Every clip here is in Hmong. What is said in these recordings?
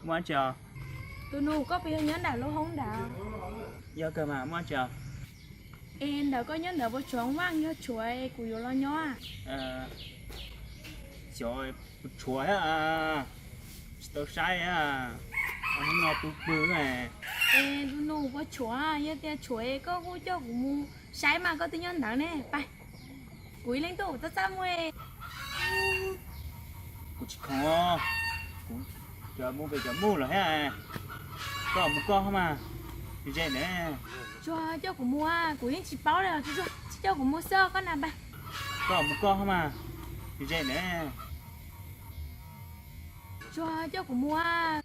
Muaj tsi os? Tus nus, koj puas yog nyob ntawm lub hoob ntawd? Yog kawg mas, muaj tsi os? Es ntawm koj nyob ntawd puas tshuav hoob vaj, yog tshuav es kuv yuav los nyob. Xyov, puas tshuav thiab, tsis tau saib thiab. Hnub no pw pw. Es tus nus, puas tshuav? Yog tias tshuav es koj kuj coj kuv mus saib mas, koj twb nyob ntawd ne. Pab kuv ib leeg tuaj, kuv txaj txaj muag. Kuv tsis khoom, kuv cov mus pem cov mus lawm thiab. Koj mus koj mas, ze ntawd. Tsuag, coj kuv mus, kuv yeej tsis paub li os. Tsuag, tsuag, tsis coj kuv mus xwb koj na, pab. Koj mus koj mas, ze ntawd. Tsuag, coj kuv mus.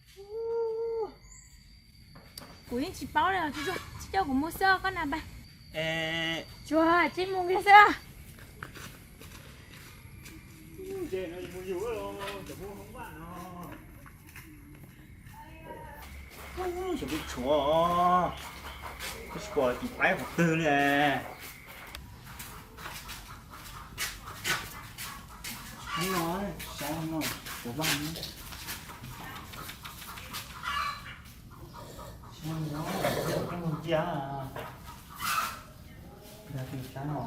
Kuv yeej tsis paub li os. Tsuag, tsuag, tsis coj kuv mus xwb koj na, pab. Tsuag, tsis mus kiag xwb. Xyov kuv tshuav, kuv tsis pom tim paib qhov twg li. Hnub no saib no, kuv vaj no. Hnub no, cia, dag tus saib no.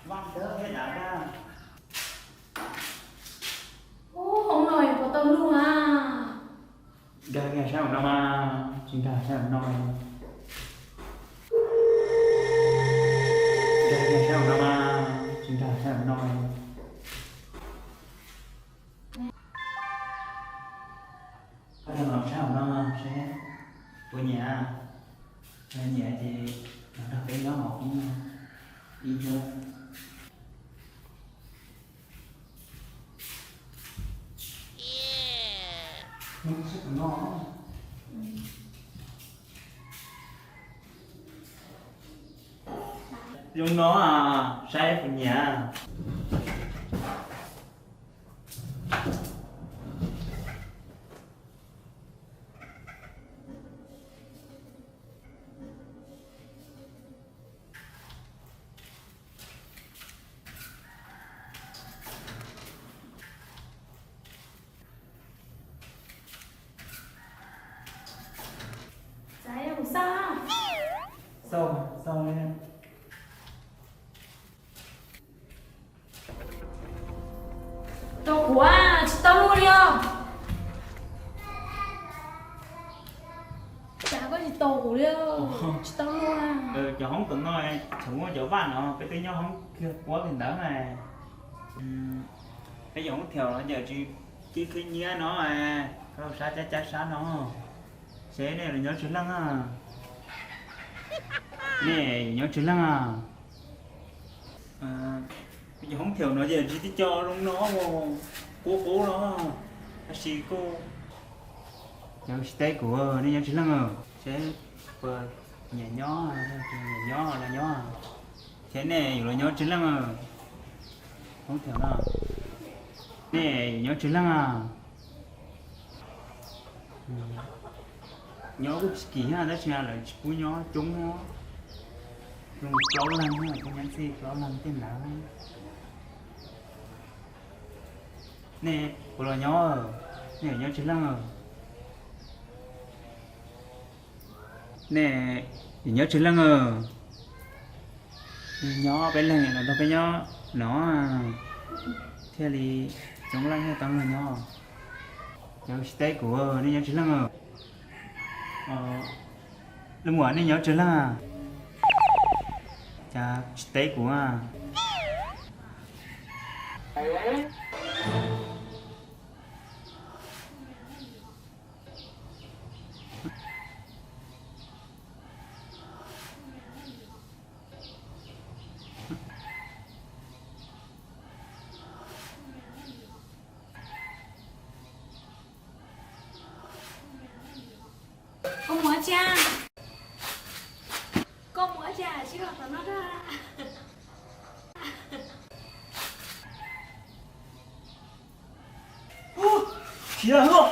Vaj dawb thiab dav dag. Ub, hoob no puas tau luj a? Nkag kiag saib hauv no mas, tsis nkag saib hauv no. Nkag kiag saib hauv no mas, tsis nkag saib hauv no. Koj los saib hauv no seb puas nyiam. Yog nyiam ces los nrog peb nyob hauv ib hnub. Zoo no, saib puas nyiam. Xauj, xauj li. Tau kuv, tsis tau luj li os. Cas koj tsis tau kuv li, tsis tau luj. Cov hoob tom no tseem muaj cov vaj no, peb twb nyob hoob kiag puab kiag ntawd. Peb cov hoob thiaum no ces tsis khib nyiab no, koj sab cab cab sab no. Seb nej los nyob tsw leej a? Nej nyob tsw leej a? Peb cov hoob thiaum no ces tsis tib co zoo no, qub qub no, tab sis kuj, cov tsis teb kuv, nej nyob tsw leej a? Seb puas nyiam nyob, nyiam nyob los nyob. Thiab nej yuav los nyob tsw leej a? Hoob thiaum no, nej yuav nyob tsw leej a? Nyob kuj tsis kim thiab, tab sis lawv tsis pub nyob coob thiab. Zoo plaub leeg thiab, peb nyob txij plaub leeg tej ntawd. Nej puas los nyob? Nej yuav nyob tsw leej? Nej yuav nyob tsw leej? Nyob peb leeg los nrog peb nyob no thiaj li coob leej thiaj tau luag nyob. Cov tsis teb kuv, nej nyob tsw leej? Leej muam, nej nyob tsw leej? Cas tsis teb kuv a? Koj mus ua cas? Koj mus ua cas tsis los tom no? Khiav los.